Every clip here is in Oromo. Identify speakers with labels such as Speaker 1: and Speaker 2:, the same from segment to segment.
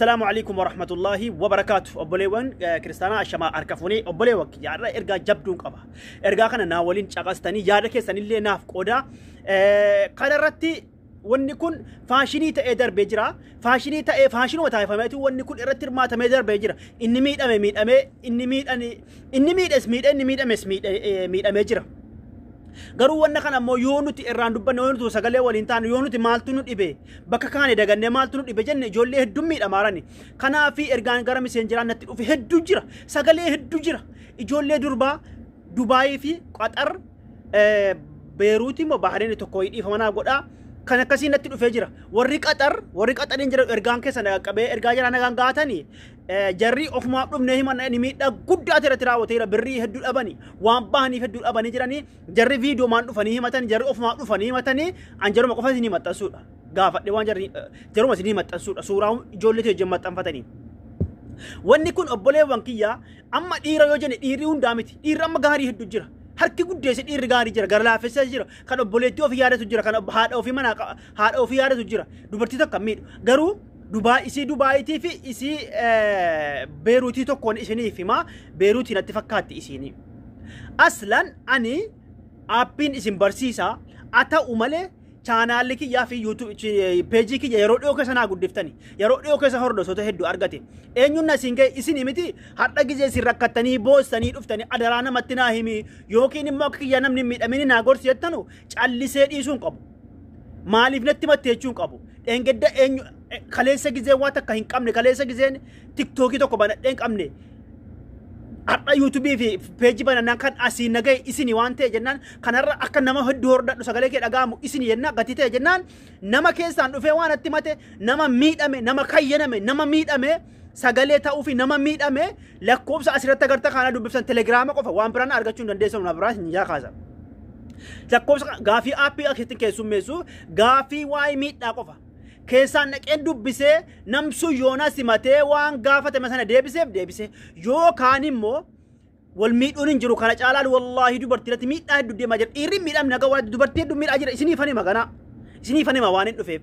Speaker 1: Assalaamu alaikum warahmatullahi wabarakaatu. Obboleewwan kiristaanaa, ashamaa harka fuunee. Obboleewwan kiyya, ergaa jabduun qaba. Ergaa kana naa waliin caqastanii yaada keessanillee naaf qoodaa. Kana irratti wanni kun faashinii ta'ee darbee jira. Faashinii ta'ee, faashinuma taasifameetu wanni kun irratti hirmaatamee darbee jira. Inni miidhame miidhamee, inni miidhani, inni miidhes miidhe, inni miidhames miidhamee jira. Garuu wanna kana ammoo yoo nuti irraan dubbanne, yoo nuti sagalee waliin taane, yoo nuti maaltu nu dhibe, bakka kaane dagannee maaltu nu dhibe jenne, ijoollee hedduun miidhamaarani. Kanaafi ergaan gara miseenjiraan natti dhufe hedduu jira. Sagalee hedduu jira. Ijoollee durbaa Dubaayii fi Qaxar, Beeruutii moo Bahareen tokko dhiifama naa godhaa. Kan akkasii natti dhufee jira. Warri Qaxar, warri Qaxariin jira, ergaan keessa qaqqabee ergaa jira nagaan gaatanii, jarri ofumaaf dhufnee himan ni miidhaa guddaa irratti raawwateera. Birrii hedduu dhabanii, waan bahaniif hedduu dhabanii jiranii. Jarri viidiyoomaan dhufanii himatan, jarri ofumaaf dhufanii himatanii, an jaruma qofa isinii maxxansuudha. Gaafadhe waan jarri jaruma isinii maxxansuudha. Suuraa ijoollee wajjin maxxanfatanii. Wanni kun, obboleewwan kiyyaa, amma dhiira yoo jenne dhiirri hundaa miti. Dhiirri amma gaarii hedduu jira. Harki guddeesse dhiirri gaarii jira. Gara laafessa jira. Kan obboleettii ofii yaadatu jira. Kan haadha ofii manaa haadha ofii yaadatu jira. Dubartii tokko hin miidhu. Garuu Dubaa isii Dubaayitii fi isii Beeruutii tokkoon isiniif himaa. Beeruutii natti fakkaatti isiini. Aslan ani aappiin isin barsiisaa haa ta'u malee, chaanaalli kiyyaa fi YouTube peejii kiyya yeroo dhiyoo keessa naa guddiftani. Yeroo dhiyoo keessa hordoftoota hedduu argate. Eenyuun na isin ga'e? Isin miti? Hadha gizee isin rakkattanii boossanii dhuftanii, adaraa namatti naa himi yookiin immoo akka kiyya namni hin miidhamini naa gorsi jettanu, callisee dhiisuu hin qabu. Maaliif natti matte jechuu hin qabu. Dheengadda eenyu, kaleessa gizee waan takka hin qabne, kaleessa gizeen TikTokii tokko banadhee hin qabne, har'a YouTubeii fi peejii banannaan kan asiin nagaye isini waan ta'e jennaan, kanarra akka nama hedduu hordadhu, sagalee kee dhaga'amu isini jennaan, gatii ta'e jennaan, nama keessaan dhufee waan natti mate, nama miidhame, nama kayyaname, nama miidhame sagalee ta'uu fi nama miidhame lakkoofsa asirratti agarta kana dubbiftan. Telegiraama qofa, waan biraan argachuu hin dandeessan, na biraa hin kaasa. Lakkoofsa gaafii aappii akkasitti keessummeessu, gaafii waa'ee miidhaa qofa. Keessaan dhaqeen dubbisee, namsu yoona simatee waan gaafatame sana deebiseef deebise, yookaan immoo wal miidhuun hin jiru. Kana caalaan wallaahi dubartii irratti miidhaa hedduu deemaa jira. Dhiirri miidhamni nagaa waan dubartii hedduu miidhaa jira. Isiniif hima ganaa. Isiniif hima waan hin dhufeef.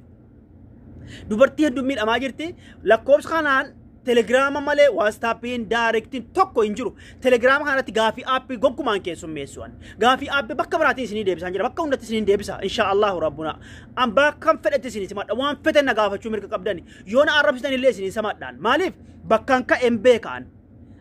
Speaker 1: Dubartii hedduu miidhamaa jirti. Lakkoofsa kanaan Telegiraama malee WhatsAppiin directiin tokko hin jiru. Telegiraama kanatti gaafii aappii gonkumaan keessummeessuan. Gaafii aappii bakka biraatiin isinii deebisan jira. Bakka hundatti isinii deebisa. Insha Allahu rabbuna. An bakka fedhetti isinii simadha. Waan fedhan na gaafachuu mirga qabdani. Yoo na arrabsitan illee isinii simadhaan. Maaliif? Bakkaan ka'een beekaan.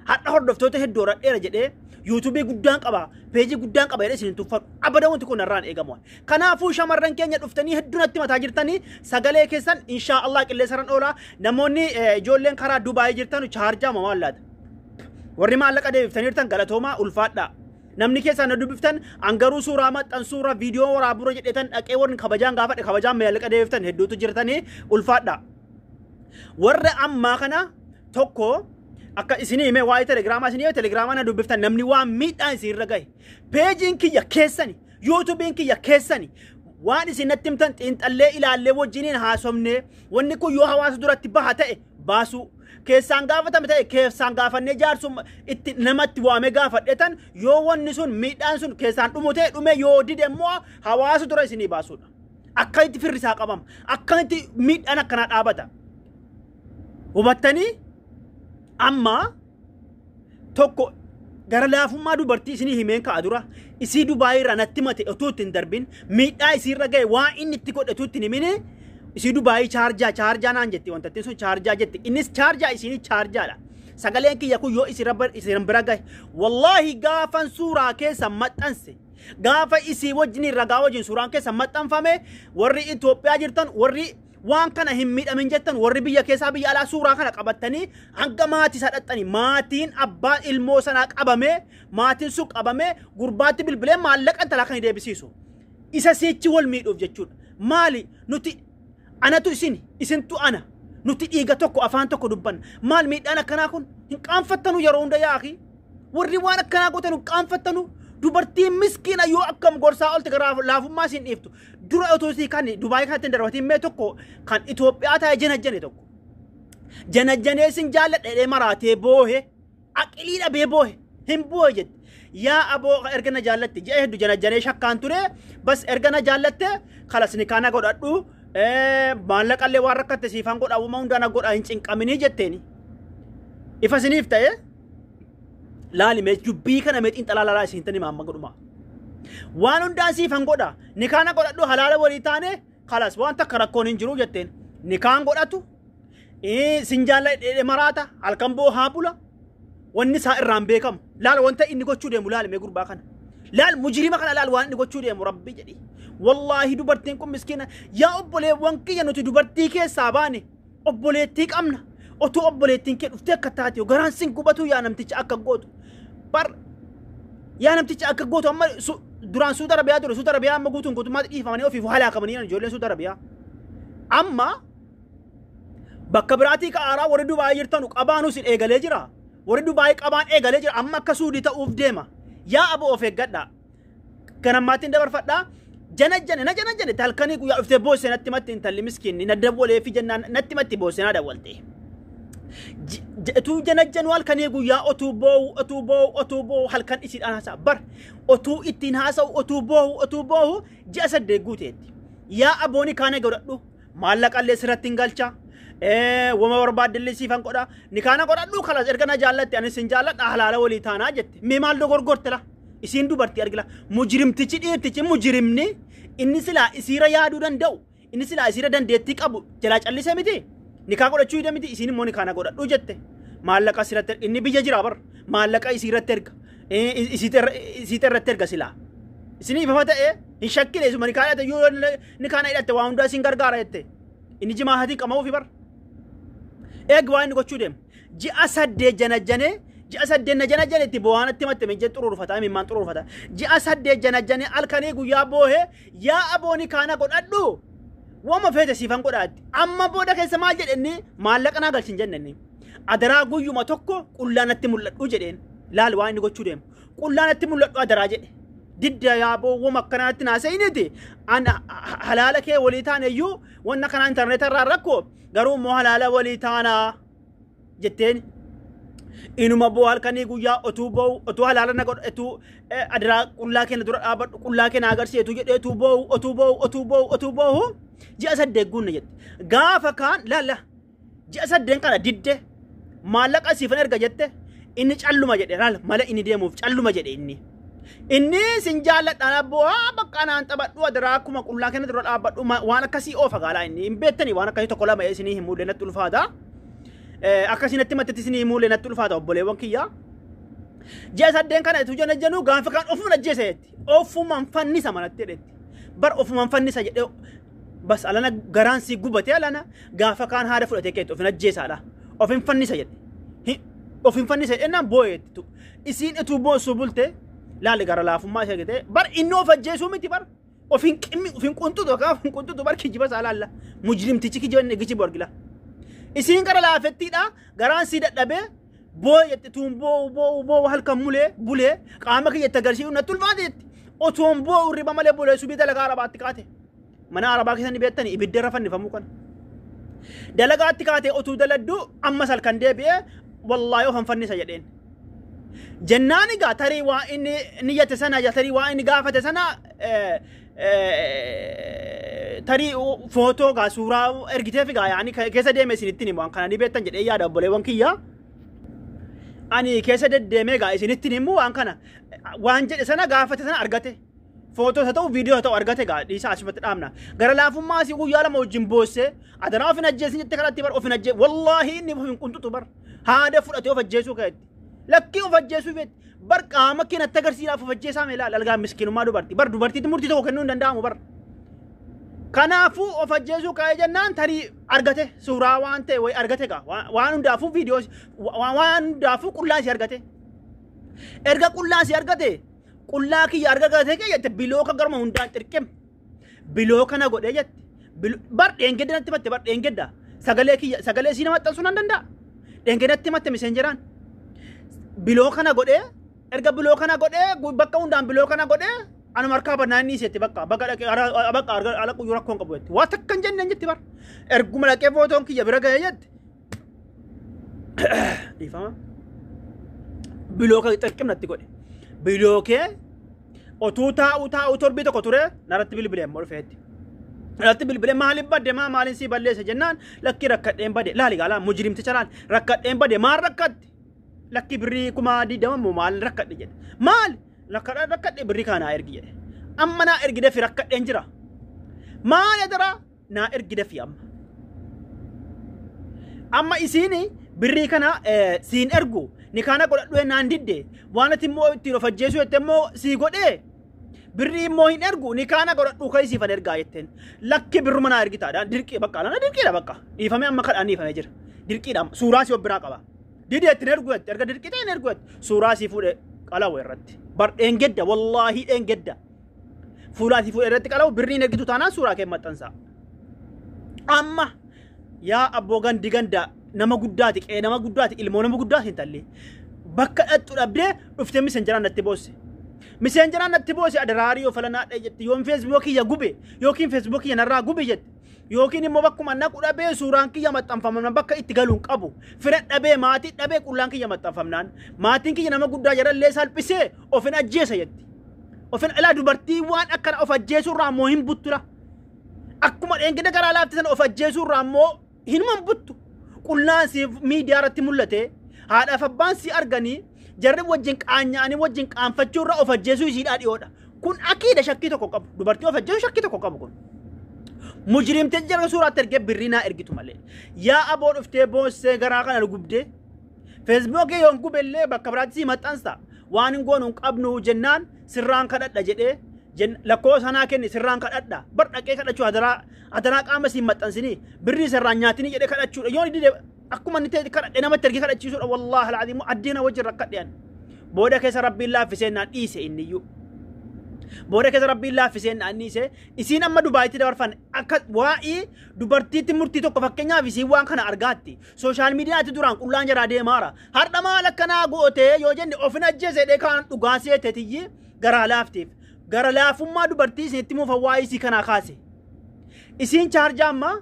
Speaker 1: Hadha hordoftoota hedduu horadheera jedhee, YouTubeii guddaan qaba, peejii guddaan qaba jedhee isin tuffadhu. Abada wanti kun irraan eegamu. Kanaafuu shamarran keenya dhuftanii hedduu natti mataa jirtanii, sagalee keessan inshaa Allah qilleensarran oolaa. Namoonni ijoolleen karaa Dubaayii jirtan, chaarjaa maal laata? Warri maallaqa deebiftanii jirtan galatoomaa, ulfaadhaa. Namni keessaan na dubbiftan, an garuu suuraa maxxansuura, viidiyoo waraabura jedhetan dhaqee, warri kabajaan gaafadhe, kabajaan maallaqa deebiftan hedduutu jirtanii, ulfaadhaa. Warra ammaa kana tokko akka isinii hime, waa'ee Telegiraamaa isinii hime. Telegiraamaa na dubbiftan, namni waan miidhaan isinirra gahe, peejiin kiyya keessani, YouTubeiin kiyya keessani, waan isin natti himtan xiinxallee ilaallee wajjiniin haasofne, wanni kun yoo hawaasa duratti baha ta'e baasuu, keessaan gaafatame ta'e keessaan gaafannee, jaarsumma itti namatti waamee gaafadhetan, yoo wanni sun miidhaan sun keessaan dhumu ta'e dhume, yoo dide immoo hawaasa dura isinii baasuudha. Akkamitti firri isaa qabama? Akkamitti miidhaan akkanaa dhaabata? Hubattanii? Amma tokko gara laafummaa dubartii isinii himeen ka'a. Dura isii Dubaayii irraa natti mate utuu ittiin darbin, miidhaa isiirra ga'e, waan inni itti godhe utuu ittiin himini, isii Dubaayii chaarjaa chaarjaa naan jetti. Wanta ittiin sun chaarjaa jetti, innis chaarjaa, isiin chaarjaadha. Sagaleen kiyya kun yoo isin bira gahe, wallaahi gaafan suuraa keessa maxxanse, gaafa isii wajjin ragaa wajjin suuraan keessa maxxanfame, warri Itoophiyaa jirtan, warri waan kana hin miidhamin jettan, warri biyya keessaa biyya alaa, suuraa kana qabattanii hanga maatii isaa dhaxxanii, maatiin abbaa ilmoo sanaa qabamee, maatiin sun qabamee, gurbaatti bilbilee maallaqa intalaa kan deebisiisu. Isa sichi wal miidhuuf jechuudha. Maali nuti anatu isin, isintu ana, nuti dhiiga tokko, afaan tokko dubbanna. Maal miidhaan akkanaa kun? Hin qaanfattanuu yeroo hunda yaaqi? Warri waan akkanaa gootan hin qaanfattanu? Dubartiin miskiina yoo akkam gorsaa oolte gara laafummaa isin dhiiftu. Dura otoo isii kan Dubaayii kanatti hin darbatiin mee tokko kan Itoophiyaa taa'e janajjane tokko. Janajjanee sin jaalladha jedhee maraatee boohe, aqilii dhabee boohe, hin boohe jette. Yaa aboo, erga na jaallatte ji'a hedduu janajjanee shakkaan ture, bas erga na jaallatte kalas ni kana godhadhu. Maallaqallee waan rakkatte siifan godha, uuma hundaa na godha, hin cinqaminii jetteeni. Ifa isiniif ta'e laali mee dubbii kana mee xiinxalaa laalaa isin tani maamma godhuma. Waan hundaan siifan godha, nikaana godhadhu, halaala walii taane, kalas waan takka rakkoon hin jiru jetteen. Nikaan godhatu sin jaalladhe maraata, halkan boohaa bula, wanni isaa irraan beekamu. Laal wanta inni gochuu deemu, laal mee gurbaa kana. Laal mujrima kana, laal waan inni gochuu deemu, rabbi jedhi. Wallaahi dubartiin kun miskiina. Yaa obboleewwan kiyya, nuti dubartii keessaa baane obboleettii qabna. Otuu obboleettiin kee dhuftee akka taate garaan sin gubatu, yaa namticha akka gootu. Bar yaa namticha akka gootu. Amma duraan Suuta Arabiyaa ture. Suuta Arabiyaa amma guutuun guutummaatti dhiifamanii ofiif halaakamanii ijoolleen Suuta Arabiyaa. Amma bakka biraatii ka'aaraa warri Dubaayii jirtanu qabaanus hin eegalee jira. Warri Dubaayii qabaan eegalee jira. Amma akka Suudii ta'uuf deema. Yaa aboo, of eeggadhaa. Kan ammaatiin dabarfadhaa. Jana jana na jana jana halkanii guyyaa dhuftee boossee natti matti. Intalli miskiinni na dawwalee fi jennaan natti matti, boossee na dawwalte. Otuu jana januu halkanii guyyaa otuu boo'u, otuu boo'u, otuu boo'u, halkan isiidhaan haasa'a bar, otuu ittiin haasa'u, otuu boo'u, otuu boo'u ji'a 8 guuteetti. Yaa abooni kaana godhadhu, maallaqallee sirratti hin galcha. Wama barbaaddellee siifan godha. Nikaana godhadhu, kalas erga na jaallatte anis sin jaalladha, halaala walii taanaa jette. Mee maal dogorgorte la? Isiin dubartii argila. Mujrimtichi dhiirtichi mujrimni inni silaa isiira yaaduu danda'u, inni silaa isiira dandeettii qabu jalaa callise miti. Nikaa godhachuu hidha miti, isiin immoo nikaana godhadhu jette. Maallaqa sirratti inni biyya jira bar, maallaqa isiirratti erga. Isiita irratti erga silaa. Isinii ifafa ta'e hin shakkine, isuma nikaa hidhate yoo nikaana hidhatte waa hundaa isin gargaara jette. Inni jimaa hatii qama'uufi bar. Eeg waan inni gochuu deemu. Ji'a 8 janajjanee, ji'a 8 na janajjane itti boo'aan itti matte, mijjee xuruurfata, imimmaan xuruurfata. Ji'a 8 janajjanee halkanii guyyaa boohee, yaa abooni kaana godhadhu. Wama feete siifan godhaatti. Amma booda keessa maal jedhe inni? Maallaqa naa galchin jenne inni. Adaraa guyyuma tokko qullaa natti mul'adhu jedheen. Laal waan inni gochuu deemu. Qullaa natti mul'adhu adaraa jedhe. Didda yaaboo, wama akkanaatti naasa'initi. An halaala kee walii taane iyyuu wanna kanaa intarneeta irraa rakkoo, garuu immoo halaala walii taanaa jetteen. Inuma boo halkanii guyyaa otuu boo'u, otuu halaala na godhu, otuu adaraa qullaa keenya dura dhaabadhu, qullaa keenya agarsiisu jedhee, otuu boo'u, otuu boo'u, otuu boo'u, otuu boo'u ji'a 8 guunne jette. Gaafa kaan laalla ji'a 8 kana didde, maallaqa siifan erga jette, inni calluma jedhe. Laal mala inni deemuuf, calluma jedhe inni. Inni sin jaalladhaan abboo bakka naan taphadhu, adaraa akkuma qullaa keenya dura dhaabbadhu, waan akkasii oofa gaalaa inni hin beektanii, waan akkasii tokko lama isinii hin mul'e natti ulfaata. Akkasii natti mattetti isinii hin mul'e natti ulfaata, obboleewwan kiyyaa. Ji'a 8 kana itti jana jennu gaafa kaan ofumaan ajjeese jetti. Ofumaan fannisa manatti jedhetti. Bar ofumaan fannisa jedhee bas alana garaan si gubatee alana gaafa kaan haada fudhatee keetti ofin ajjeesaadha. Ofin fannisa jedhe. Ofin fannisa jedhennaan boo'eetti. Isiin ituu boossuu bulte, laali gara laafummaa ishee gite bar, inni of ajjeesuu miti bar. Ofin qimmi ofin qunxutu, akka ofin qunxutu bar, kijiba isaa laalla. Mujrimtichi kijiba inni kijibu argila. Isiin gara laafettiidha, garaan sii dadhabee boo'e jetti, tuun boo'u boo'u boo'u halkan mulee bulee qaama kiyya itti agarsiisu natti ulfaate jetti. Otoon boo'u riba malee bulee subii dalagaa arabaatti kaate. Mana arabaa keessa ni beektani ibidda irra fannifamuu kana. Dalagaatti kaatee otuu daladduu ammas halkan deebi'ee wallaahi ofan fannisa jedheen. Jennaan egaa tarii waa inni niyyate sana, tarii waa inni gaafate sana, tarii footoo gaa suuraa ergiteef egaa yaani keessa deeme isinitti himu, waan kana ni beektan jedhee yaada, obboleewwan kiyyaa. Ani keessa deddeemee gaa isinitti himu, waan kana waan jedhe sana gaafate sana argate. Footoo haa ta'u, viidiyoo haa ta'u, argate gaa dhiisaa asumatti dhaabna. Gara laafummaa asii guyyaa 2 wajjin boossee adaraa of hin ajjeesin jette kadhatti bar, of hin ajjee wallaahi inni of hin qunxutu bar, haada fudhatee of ajjeesuu ka'etti. Lakkii of ajjeesuu feeti. Bar qaama kee natti agarsiisaaf of ajjeesaa mee ilaali algaa miskiinummaa dubartii. Bar dubartiitti murtii tokko kennuu hin danda'amu bar. Kanaafuu of ajjeesuu ka'ee jennaan tarii argate suuraa waan ta'e wayi argate gaa waan hundaafuu viidiyoo waan hundaafuu qullaa isii argate. Erga qullaa isii argate, qullaa kiyya argate kee jette, bilooka garuma hundaan xirqim. Bilooka na godhee jette. Bar dheengadda natti matte, bar dheengadda sagalee kiyya sagalee isii nama maxxansuu nan danda'a. Dheengadda natti matte miseenjeraan. Bilooka na godhee, erga bilooka na godhee bakka hundaan bilooka na godhee anuma harkaa bannaa inni iseetti bakka bakka dhaqee bakka ala quyyuu rakkoon qabu jetti. Waa takka hin jenneen jetti bar. Erguma dhaqee footoon kiyya bira ga'ee jetti. Dhiifama. Bilooka xirqim natti godhe. Bilookee otuu taa'u taa'u torbii tokko ture narratti bilbilee immoo dhufeetti. Irratti bilbilee maaliif badde maa maaliin sii balleessa jennaan lakki rakkadheen badde laali gaalaa mujrimticha laali rakkadheen badde maal rakkatte lakki birrii 20,000 moo maal rakkadhe jedhe maal rakkadhe birrii kana naa ergi jedhe amma naa ergi dafi rakkadheen jira maal edara naa ergi dafi amma amma isiin birrii kana siin ergu ni kana godhadhu naan didde waan ati immoo ittiin of ajjeesuu jette immoo sii godhee birrii immoo hin ergu ni kana godhadhu kan isiifan ergaa jetteen lakki birruma naa ergitaadha dirqii bakka alana dirqiidha bakka dhiifamee amma kadhaan dhiifamee jira dirqiidha suuraa si of biraa qaba didee ittiin ergu jette erga dirqii ta'e hin ergu jette suuraa si fuudhe qalawu irratti bar dheengedda wallaahi dheengedda fuulaa si fuudhe irratti qalawu birriin ergitu taanaan suuraa kee maxxansa amma yaa abboo gandi ganda nama guddaati qe'ee nama guddaati ilmoo nama guddaati hin talle bakka dhattu dhabdee dhuftee miseenjaraan natti boosse. Miseenjaraan natti boosse adaraarii yoo falanaa dha'e jette yoon feesbuukii kiyya gube yookiin feesbuukii kiyya narraa gube jette yookiin immoo bakkuma naqu dhabee suuraan kiyya maxxanfamnaan bakka itti galuun qabu fira dhabee maatii dhabee qullaan kiyya maxxanfamnaan maatiin kiyya nama guddaa jarallee salphisee ofin ajjeesa jetti. Ofin ilaa dubartii waan akkana of ajjeesuurraa immoo hin buttula. Akkuma dheengida garaa laafte sana of ajjeesuurraa immoo hinuma buttu. Qullaan si miidiyaa irratti mul'ate haadhaaf abbaan si arganii jarri wajjin qaanya'anii wajjin qaanfachuu irraa of ajjeesuu isiidhaa dhiyoodha. Kun akiida shakkii tokko qabu. Dubartii of ajjeesuu shakkii tokko qabu kun. Mujrimtee jara suuraatti ergee birrii naa ergitu malee. Yaa aboo dhuftee boossee garaa kana gubdee feesbuukii yoon gubellee bakka biraatti si maxxansa waan hin goonu hin qabnu jennaan sirraan kadhadha jedhee lakkoo sanaa kenni sirraan kadhadha bar dhaqee kadhachuu adaraa qaama siin maxxansinii birrii sirraan nyaatinii jedhee kadhachuudha yoon dide akkuma inni ta'e kadhadhe namatti ergee kadhachiisuudha wallaahi alaazimu addeena wajjin rakkadhe ani booda keessa rabbiin laaffisee naan dhiise inniyyuu booda keessa rabbiin laaffisee naan dhiise isiin amma Dubaayitti dabarfan akka waa'ee dubartiitti murtii tokko fakkeenyaaf isiin waan kana argaatti sooshaal miidiyaatti duraan qullaan jaraa deemaara har'a maal akkanaa gootee yoo jenne ofin ajjeese dhee kaan dhugaa seete tiyyi garaa laafteef gara laafummaa dubartii isinitti muufan waa'ee isii kanaa kaase. Isiin chaarjaa ammaa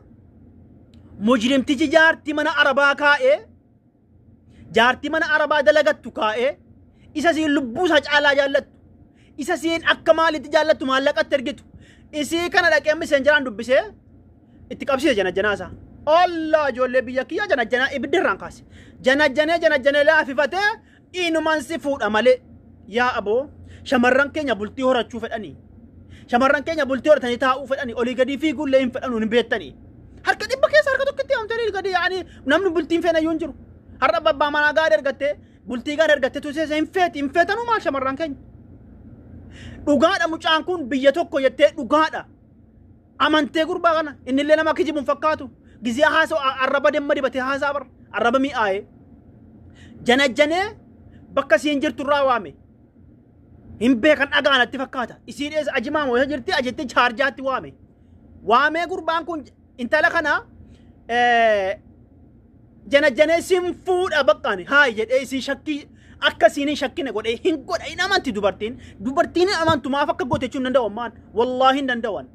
Speaker 1: mujrimtichi jaartii mana arabaa kaa'ee jaartii mana arabaa dalagattu kaa'ee isa isiin lubbuu isaa caalaa jaallattu isa isiin akka maalitti jaallattu maallaqatti ergitu isii kana dhaqee miseenjaraan dubbisee itti qabsiise janajjanaa isaa. Allah ijoollee biyya kiyya janajjanaa ibidda irraan kaase. Janajjanee janajjanee laafifatee inumaan si fuudha malee yaa aboo shamarran keenya bultii horachuu fedhanii shamarran keenya bultii horatanii taa'uu fedhanii olii gadii fiiguullee hin fedhanu hin beektanii harka dhibba keessa harka tokkotti amtanii gadi yaa'anii namni bultiin feena iyyuu hin jiru har'a babbaa manaa gaarii argattee bultii gaarii argattee tuseessa hin feeti hin feetanuu maal shamarran keenya dhugaadha mucaan kun biyya tokko jettee dhugaadha amantee gurbaa kana innillee nama kijibu hin fakkaatu gizee haasa'u arraba damma dibatee haasa'a bara arraba mi'aayee janajjanee bakka isiin jirtu irraa waame hin beekan dhagaa natti fakkaata. Isiin eessa ajimaa moo jirti ajettee chaarjaatti waame. Waamee gurbaan kun intala kana janajjanee siin fuudha baqqaan haay jedhee isii shakkii akka isiin hin shakkine godhee hin godha hin amanti dubartiin. Dubartiin hin amantu maaf akka goote jechuun hin danda'u ammaan wallaahi hin danda'an.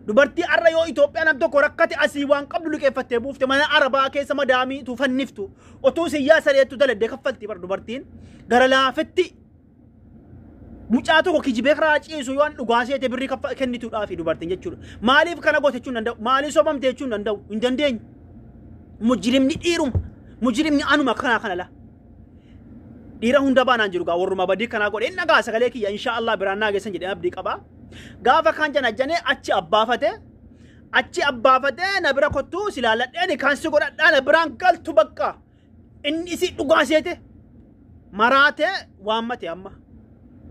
Speaker 1: Dubartii har'a yoo Itoophiyaa nam tokko rakkate asii waan qabdu liqeeffattee buufte mana arabaa keessa madaamii tuufanniftu otuu siyyaa sareettu daladdee kaffalti bar dubartiin gara laafetti mucaa tokko kijibee karaa ciisu yoo dhugaa seete birrii kennituudhaafi dubartiin jechuudha. Maaliif kana goote jechuun danda'u? Maaliif sobamte jechuun danda'u? Hin dandeenyu. Mujrimni dhiiruma. Mujrimni anuma kanaa kana la. Dhiira hunda baanaan jiru gaa warruma badii kanaa godhe inni dhagaa sagalee kiyya insha Allah biraan naa geessan jedhee abdii qaba. Gaafa kaan janajjanee achi abbaafatee na bira kottuu si laalladhee kan si godhadhaa na biraan galtu bakka inni isii dhugaa seete maraatee waammate amma.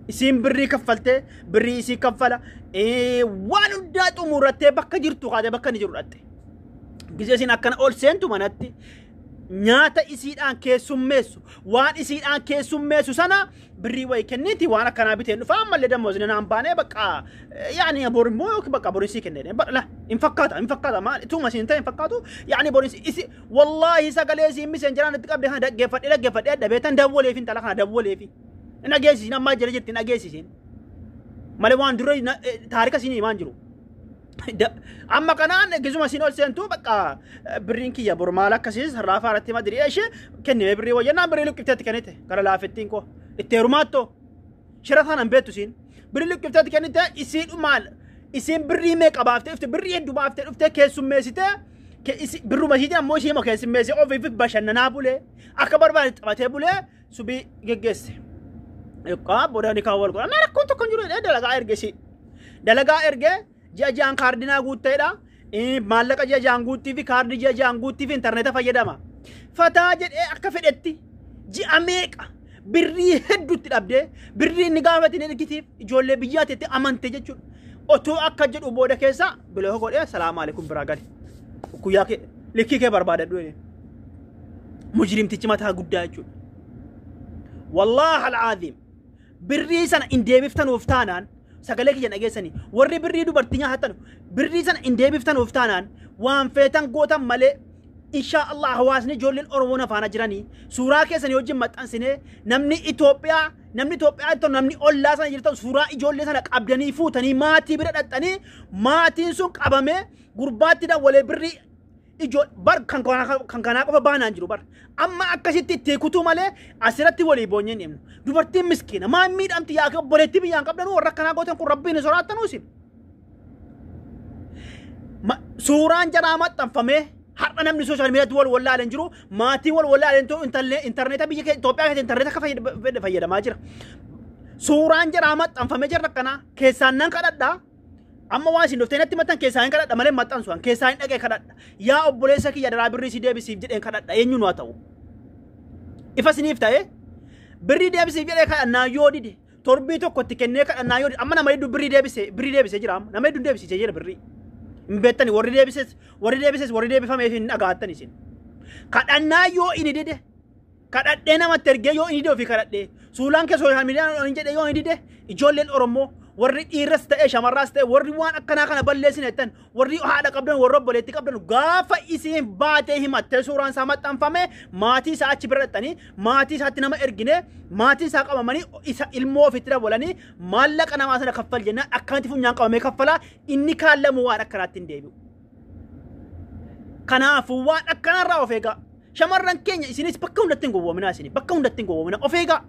Speaker 1: Isiin birrii kaffaltee birrii isii kaffala waan hundaa xumurattee bakka jirtu kaatee bakka inni jiru dhatte. Gizee isiin akkana ol seentu manatti nyaata isiidhaan keessummeessu waan isiidhaan keessummeessu sana birrii wayii kenniiti waan akkanaa biteen dhufa ammallee dammoo isin naan baanee bakka yaani bor immoo yookiin bakka bor isii kennee badhala hin fakkaata hin fakkaata maal ituma isiin ta'e hin fakkaatu yaani bor isii wallaahi sagalee isiin miseen jiraan itti qabde kana dhaggeeffadhee dhaggeeffadhee adda dawwaleef intala kana dawwaleef hin dhageessisiin ammaa jala jirti hin dhageessisiin malee waan dura taarika isiin himaan jiru. Amma kanaan gizuma isiin ol seentu bakka birriin kiyya bor maal akkasiis raafaa irratti madirii ishee kennime birrii wayyannaan birrii luqqifteetti kennite gara laafettiin koo itti heerumaattoo shira taanaan beektu isiin birrii luqqifteetti kennite isiidhumaan Isiin birrii meeqa baaftee dhufte, birrii hedduu baaftee dhuftee keessummeessitee, birruma ishiitiin ammoo ishee keessummeessee ofiif bashannanaa bulee akka barbaade taphatee bulee subii geggeesse. Egaa booda ni kaawwal godha. Amma rakkoon tokko hin jiru jedhee dalagaa erge ishii. Dalagaa ergee ji'a ji'aan kaardinaa guutteedha. Maallaqa ji'a ji'aan guuttii fi kaardii ji'a ji'aan guuttii fi intarneeta fayyadama. Fataa jedhee akka fedhetti ji'a meeqa birrii hedduutti dhabdee birrii inni gaafatin ergitiif ijoollee biyyaatti itti amante jechuudha. Otoo akka jedhu booda keessa biloo godhee salaamu alaikum biraa gale. Guyyaa kee likkii kee barbaadadhu jedhee. Mujrimtichi mataa guddaa jechuudha. Wallaahi al'aaziim birrii sana hin deebiftanuuf taanaan sagalee kiyya dhageessanii warri birrii dubartii nyaatan birrii sana hin deebiftanuuf taanaan waan feetan gootan malee inshaa Allah hawaasni ijoolleen Oromoo afaana jiranii suuraa keessanii wajjin maxxansinee namni Itoophiyaa ta'u namni ollaa sana jirtan suuraa ijoollee sana qabdanii fuutanii maatii bira dhaxxanii maatiin sun qabamee gurbaatti dawwalee birrii ijoo bar kan kanaa qofa baanaan jiru bar amma akkasitti itti kutuu malee asirratti walii boonyee hin himnu. Dubartiin miskiina maan miidhamti yaa obboleettii biyyaan qabdanuu warra akkanaa gootan kun rabbiin hin soraattanuu isin. Suuraan jaraa maxxanfamee har'a namni sooshaal miidiyaatti wal wallaaleen jiru maatii wal wallaaleen ta'u intarneeta biyya Itoophiyaa keessatti intarneeta akka fayyadamaa jira. Suuraan jaraa maxxanfamee jira akkanaa keessaan nan kadhadhaa. Amma waan isin dhuftee natti maxxan keessaa hin kadhadha malee maxxansu keessaa hin dhaqee kadhadha. Yaa obboleessa kiyya daraa birrii si deebisiif jedheen kadhadha eenyuun haa ta'u. Ifa isiniif ta'e birrii deebisiif jedhee kadhannaa yoo dide torbii tokko itti kennee kadhannaa yoo dide amma nama hedduu birrii deebisee jira amma nama hedduu deebisee jira birrii. Hin beektani warri deebises warri deebifameef hin dhagaattan isin. Kadhannaa yoo inni dide kadhadhee namatti ergee yoo inni dide ofii kadhadhee suuraan kee sooshaal miidiyaan hin jedhee yoo inni dide ijoolleen Oromoo warri dhiirras ta'e shamarraas ta'e warri waan akkanaa kana balleessine jettan warri haadha qabdan warri obboleettii qabdan gaafa isiin baatee himattee suuraan isaa maxxanfame maatii isaa achi bira dhaxxanii maatii isaatti nama ergine maatii isaa qabamanii isa ilmoo ofitti dabalanii maallaqa namaa sana kaffal jennaan akkanatti funyaan qabamee kaffalaa inni kaallamu waan akkanaatti hin deebi'u. Kanaafuu waan akkanarraa of eegaa. Shamarran keenya isinis bakka hundatti hin gowwoominaa isin bakka hundatti hin gowwoominaa of eegaa.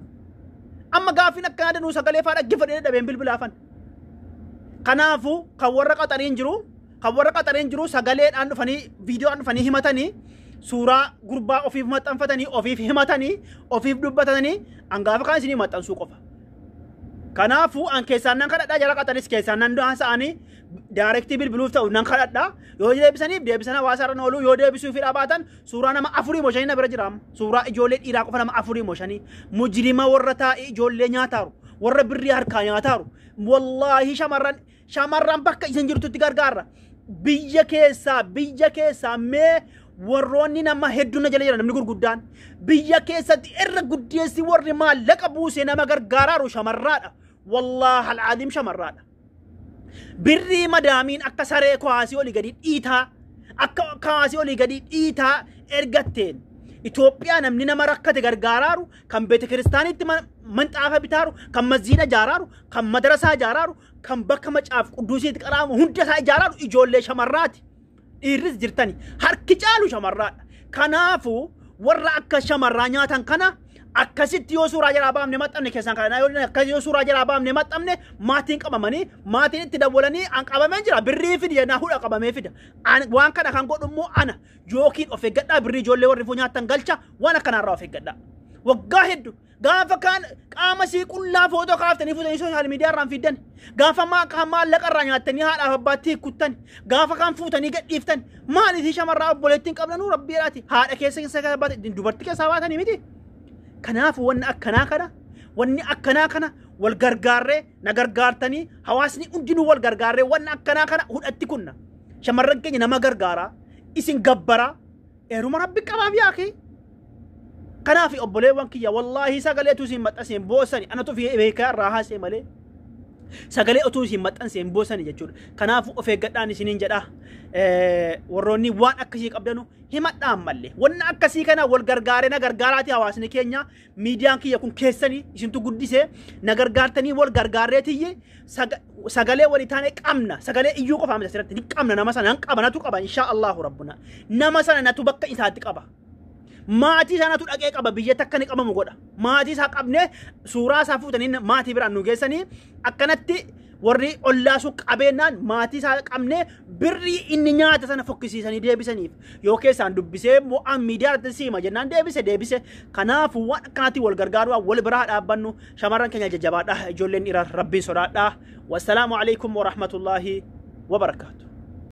Speaker 1: Amma gaafiin akkanaa danuu sagalee faa dhaggeeffadhee dhabeen bilbilaafan. Kanaafuu kan warra qaxariin jiru sagaleedhaan dhufanii viidiyoodhaan dhufanii himatanii suuraa gurbaa ofiif maxxanfatanii ofiif himatanii ofiif dubbatanii angaafa kaan isinii maxxansuu qofa. Kanaafuu an keessaan nan kadhadhaa jala qaxaris keessaan nan haasa'anii daayirektii bilbiluuf ta'u nan kadhadhaa yoo deebisaniif deebisan hawaasa irra ooluu yoo deebisuu fi dhabaatan suuraa nama 4 moo 5 na bira jira suuraa ijoollee dhiiraa qofa nama 4 moo 5 mujrima warra taa'ee ijoollee nyaataaru warra birrii harkaa nyaataaru wallaahi shamarran bakka isin jirtutti gargaarra biyya keessaa mee warroonni nama hedduun na jala jira namni gurguddaan biyya keessatti irra guddeessi warri maallaqa buusee nama gargaaraaru shamarraadha. Wallaahi alcaadiim shamarraadha. Birrii madaamiin akka saree kaasii olii gadi dhiitaa akka kaasii olii gadi dhiitaa ergatteen Itoophiyaa namni nama rakkate gargaaraaru kan beete kiristaanitti manxaafa bitaaru kan masjiida ijaaraaru kan madarasaa ijaaraaru kan bakka macaaf qudduusiitti qaraamu hunda isaa ijaaraaru ijoollee shamarraati. Dhiirris jirtani harki caalu shamarraadha. Kanaafuu warra akka shamarraa nyaatan kana akkasitti yoo suuraa jalaa baafne maxxanne keessaan kadhannaa yoo akkasi yoo suuraa jalaa baafne maxxanne maatiin qabamanii maatiin itti dawwalanii an qabamee jira birrii fidi jennaa hudha qabamee fida. Waan kana kan godhu immoo ana yookiin of eeggadhaa birrii ijoollee warri nyaatan galcha waan akkanaarraa of eeggadhaa. Waggaa hedduu gaafa kaan qaama sii qullaa footoo kaaftanii fuutanii sooshaal miidiyaa irraan fiddan gaafa maallaqa irraa nyaattanii haadhaaf abbaatti hiikkuttan gaafa kaan fuutanii gadhiiftan maaliif shamarraa obboleettiin qabdanuu rabbiidhaati haadha keessa baate dubartii keessaa baatanii miti. Kanaafuu wanni akkanaa kana wal gargaarree na gargaartanii hawaasni hundinuu wal gargaarree wanni akkanaa kana hudhatti kunna shamarran keenya nama gargaaraa isin gabbaraa eeruma rabbi qabaaf yaakii. Kanaaf obboleewwan kiyya wallaahi sagalee utuu isin maxxanseen boosani anatu beekaa irraa haasee malee sagalee utuu isin maxxanseen boosani jechuudha. Kanaaf of eeggadhaan isiniin jedha warroonni waan akkasii qabdanu himadhaan malee wanna akkasii kana wal gargaaree na gargaaraati hawaasni keenya miidiyaan kiyya kun keessanii isintu guddisee na gargaartanii wal gargaarreetiyyi sagalee walii taane qabna sagalee iyyuu qofaa miti asirratti ni qabna nama sana nan qaba natu qaba inshaa Allahu rabbuna nama sana natu bakka isaatti qaba. Maatii isaanatu dhaqee qaba, biyyatti akka inni qabamu godha. Maatii isaa qabnee suuraa isaa fuutanii maatii biraan nu geessanii, akkanatti warri ollaa sun qabeenyaan maatii isaa qabnee birrii inni nyaata sana fokkisiisanii deebisaniif. Yoo keessaan dubbisee mo'aan miidiyaa irratti siima jennaan deebise deebise. Kanaafuu waan akkanaatiin wal gargaaruu, wal biraa dhaabbannu. Shamarran keenya jajjabaadha, ijoolleen dhiiraa rabbiin sodaadha. Wassalaamu alaikum warahmatullaahi wabarakaatu.